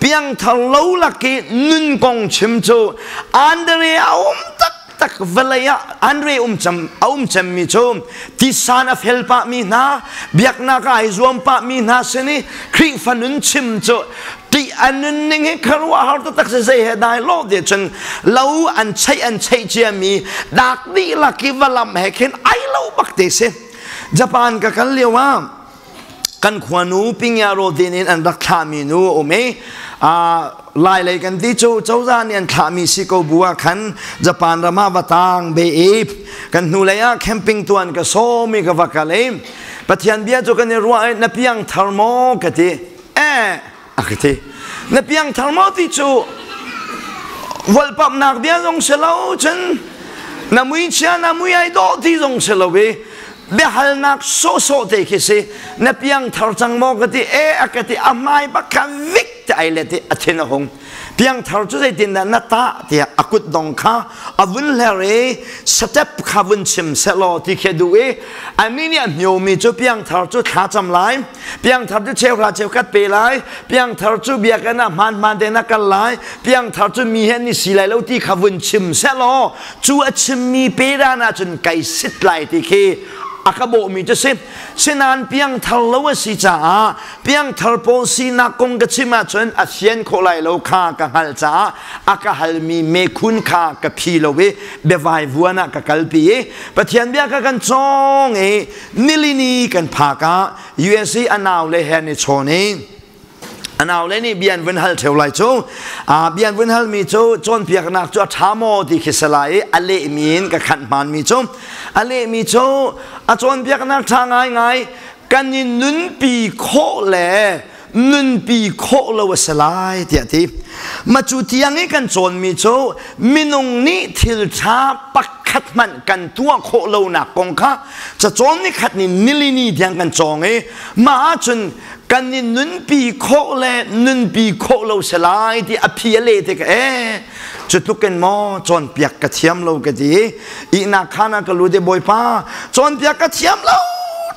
Piangthar lo lak i nun kong chim cu Andre a um taktak. Vawlei ah Andre um cem a um cemmi cu tisan a fel pahmi hna, biaknak ah ai zuam pahmi hna sin i Khrihfa nun chim cu ṭih a nunning hi khuaruahhar taktak si. Zei he dai lo ti cun lo an cheih an cheih ciami dak dihlak i valam he khin ai lo bak te si. Japan ka kal lio ah kan khuanu Pingyaro din in an rak thlahmi nu a um i lai lei kan ti cu cozah nih an thlahmi si ko bu ah khan Japan ram ah va tang be i kan hnulei ah camping tuan ka sawm i ka va kal i Pathian bia cu kan i ruah i, "Na piang thar maw?" ka ti. "Eh," a ka ti. "Na piang thar maw?" ti cu volpamnak bia zong si lo cun na mui chia na mui ai dawh ti zong si lo i biahalnak sawhsawh te khi si. "Na piang thar cang maw?" ka ti. "E," a ka ti. A hmai bak kha vik te ai let i a thin a hung. "Piangthar cu zeitindah na tah?" tiah a kut dong kha a vun hler i step kha vun chim sehlaw ti khi a duh i anih nih a hniomi cu piangthar cu thlacam lai, piangthar cu cheuhra cheukhat pe lai, piangthar cu biakinn ah hmaan hmaan tein a kal lai, piangthar cu mi he an i si lai lo ti kha vun chim sehlaw cu a chimmi pe dan ahcun kai sit lai ti khi a ka bawhmi cu si. Sinain piangthar lo a si caah piangthar pawl sinak kong ka chim ahcun a fian khawh lai lo kha ka hngalh caah a ka halmi mekhun kha ka phi lo i biavai vuan ah ka kalpi i Pathian bia ka kan cawng i nilini kan phak ah USA a nau le he an i chawn i a naule nih bia an vun hal ṭheo lai cu. Bia an vun halmi cu cawnpiaknak cu a ṭha maw ti khi si lai i a lehmi in ka khanh hmaanmi cu a lehmi cu a cawnpiaknak ṭha ngaingai, kan i nunpi khawh le nunpi khawh lo a si lai tiah ti. Ma cu tiang i kan cawnmi cu minung nih thil ṭha pakhat hmanh kan tuah khawh lonak kong kha cacawn ni khat ni nilini tiang kan cawng i mah ahcun kan i nunpi khawh le nunpi khawh lo si lai ti a phi a leh tik e cu tluk in maw cawnpiak ka thiam lo ka ti. Ihnak khan ah ka lut i, "Bawipa, cawnpiak ka thiam lo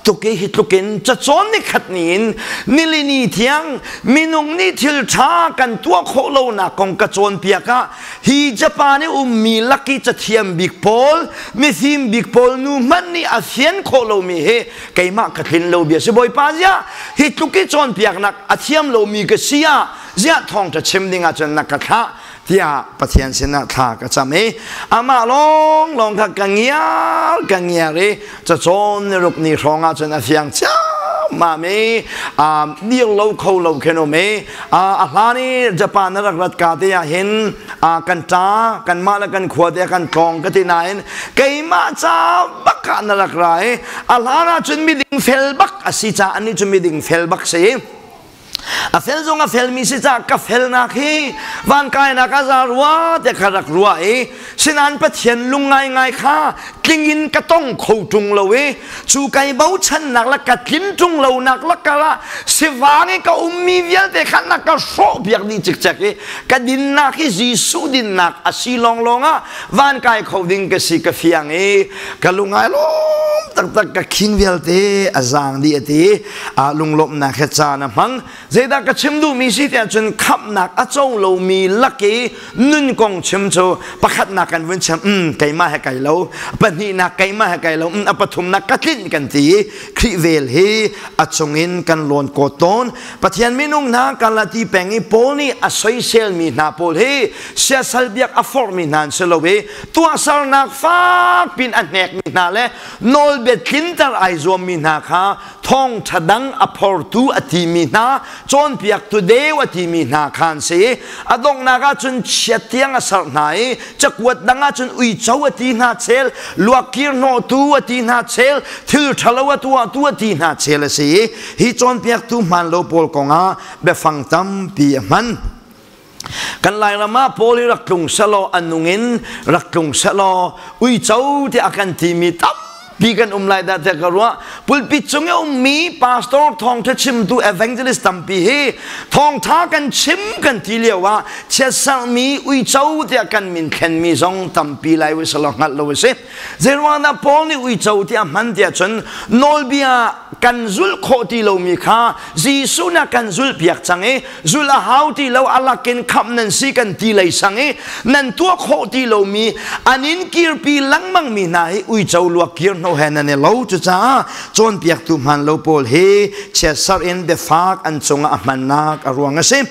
tuk i hi tluk in cacawn ni khat ni in nilini thiang minung nih thil ṭha kan tuah khawh lonak kong ka cawnpiak ah hi Japan i ummi laki cathiam bik pawl, mifim bik pawl nu hmanh nih a fian khawh lomi hi keimah ka tlin lo bia si. Bawipa, ziah hi tluk i cawnpiaknak a thiam lomi ka si ah ziah thawngṭha chim ding ah cun na ka thlah?" tiah Pathian sinah thla ka cam i amah lawng lawng kha ka ngiar ka ngiar i cacawn ni ruk ni hrawng ah cun a fiang ciammam i dir lo kho lo khin um i a hlan i Japan na rak rat ka te ah hin kan ṭa kanmah le kan khua te kan tlawng ka ti nain keimah ca bak ah na rak ra i a hlan ah cun miding fel bak a si caah anih cu miding fel bak si. A fel zong a felmi si caah ka felnak hi van kainak a za rua te kha rak ruah i sinain Pathian lung ngaingai kha tling in ka tong kho ṭung lo i cu kai bochannak le ka tlin ṭung lonak lakar ah sivang i ka ummi vialte kha na ka hrawh piak dih cikcek i ka dinnak hi Jesuh dinnak a si lawnglawng ah van kai kho ding ka si ka fiang i ka lungai lawm taktak, ka khing vialte a zaang dih a ti. Lunglawmhnak he caan a hmang. Zeidah ka chim duhmi si tiah cun khamhnak a co lomi lak i nun kong chim cu pakhatnak kan vun chim, keimah he kai lo, pahnihnak keimah he kai lo, a pathumnak ka tlinh kan ti i Khrih vel hi a chungin kan lawn ko tawn. Pathian minung hna, Galati peng i Paul nih a soiselmi hna pawl hi siasal biak a forhmi hna an si lo i tuahsernak fak pin a hnekmi hna le nawlbia tlinter ai zuammi hna kha thawngṭha dang a phortu a timi hna, cawnpiaktu deu a timi hna kha an si. A donghnak ah cun chiat tiang a serh hna i cakuat dang ah cun uico a ti hna chel, luakkir hnawhtu a ti hna chel, thil ṭhalo a tuahtu a ti hna chel a si. Hi cawnpiaktu hmaan lo pawl kongah biafang tampi a hman. Kan Lairam ah Paul hi rak tlung selaw, a nung in rak tlung selaw, uico tiah a kan timi tampi. Tampi kan um lai dah tiah ka ruah. Pulpit cung i ummi pastor thawngtha chimtu evangelist tampi hi thawngtha kan chim kan ti lio ah chiatserhmi uico tiah kan min thlenmi zong tampi lai u selaw hngalh lo a si. Zeiruangah Paul nih uico tiah hman tiah cun nawlbia kan zulh khawh ti lomi kha Jesuh nih a kan zulhpiak cang i zulh a hau ti lo, a lakin khamh nan si kan ti lei sang i nan tuah khawh ti lomi an in kirpi lengmang mi hna hi uico luak kir hno he nan i lo. Cucaah cawnpiaktu hmaan lo pawl hi chiatserh in biafak an cungah a hmannak a ruang a si.